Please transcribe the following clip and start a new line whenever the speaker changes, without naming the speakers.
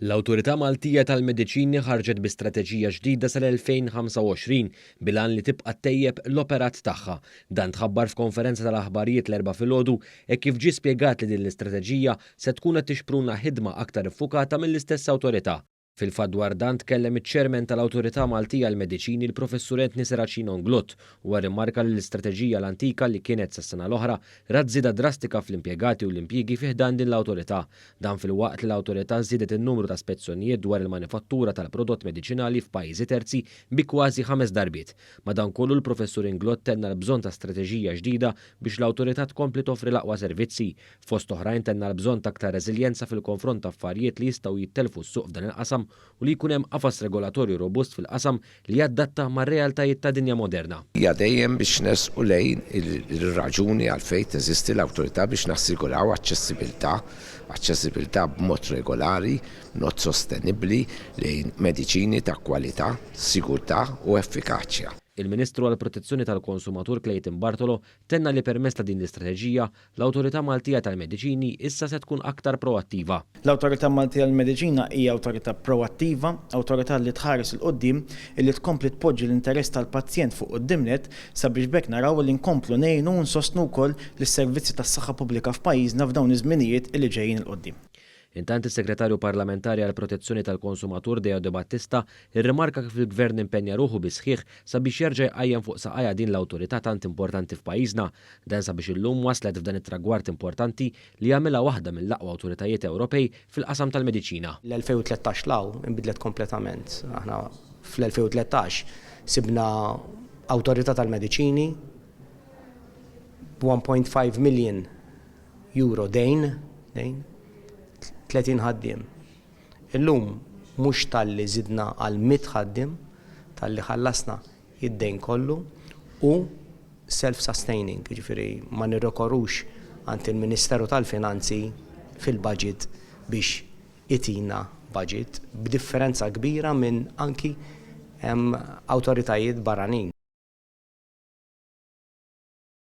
L-Awtorità Maltija tal-Mediċini ħarġet bi strateġija ġdida sal-2025 bil-għan li tibqa' ttejjeb l-operat tagħha. Dan tħabbar f'konferenza tal-aħbarijiet l-Erbgħa filgħodu hekk kif ġie spjegat li din l-istrateġija se tkun qed tixpruna ħidma aktar iffukata mill-istess awtorità. Fil-fatt dwar dan tkellem iċ-Chairman tal-Awtorità Maltija għall-Mediċini l-Professur Anthony Serracino Inglott. Huwa rrimarka li l-istrateġija l-antika li kienet sas-sena l-oħra rat żieda drastika fl-impjegati u l-impjiegi fi ħdan din l-awtorità. Dan filwaqt li l-awtorità żiedet in-numru ta' spezzjonijiet dwar il-manifattura tal-prodott mediċinali f'pajjiżi terzi bi kważi ħames darbiet. Madankollu l-Professur Inglott tenna l-bżonn ta' strateġija ġdida biex l-awtorità tkompli toffri l-aqwa servizzi. Fost oħrajn tenna l-bżonn ta' aktar reżiljenza fil-konfront ta' affarjiet li jistgħu jittellfu s-suq f'dan il-qasam u li jkun hemm qafas regolatorju robust fil-qasam li jadatta mar-realtajiet ta' dinja moderna.
Hija dejjem biex nersqu lejn ir-raġuni għalfejn teżisti l-Awtorità biex nassiguraw aċċessibilità, aċċessibilità b'mod regolari, b'mod sostenibbli lejn mediċini ta' kwalità, sigurtà u effikaċja.
Il-Ministru għall-Protezzjoni tal-Konsumatur Clayton Bartolo tenna li permezz ta' din l-istrateġija, L-Awtorità Maltija tal-Mediċini issa se tkun aktar proattiva.
L-Awtorità Maltija għall-Mediċina hija awtorità proattiva, awtorità li tħares 'il quddiem, illi tkompli tpoġġi l-interess tal-pazjent fuq quddiem nett sabiex b'hekk naraw illi nkomplu ngħinu u nsostnu wkoll lis-servizzi tas-saħħa pubblika f'pajjiżna f'dawn iż-żminijiet illi ġejjin 'il quddiem.
Intant is-Segretarju Parlamentari għall-Protezzjoni tal-Konsumatur Deo Debattista rrimarka kif il-Gvern impenja ruħu bis-sħiħ sabiex jerġa' jqajjem fuq saqajha din l-awtorità tant importanti f'pajjiżna Dan sabiex illum waslet f'dan it-tragward importanti li jagħmilha waħda mill-aqwa awtoritajiet Ewropej fil-qasam tal-mediċina.
L-2013 'l hawn inbidlet kompletament. Aħna fl-2013 sibna awtorità tal-mediċini b'1.5 million euro dejn, dejn, 30 ħaddiem. Illum mhux talli żidna għal 100 ħaddiem, talli ħallasna id-dejn kollu u self-sustaining, jiġifieri ma nirrikorrux għand il-Ministeru tal-Finanzi fil-budget biex itina budget, b'differenza kbira minn anki awtoritajiet barranin.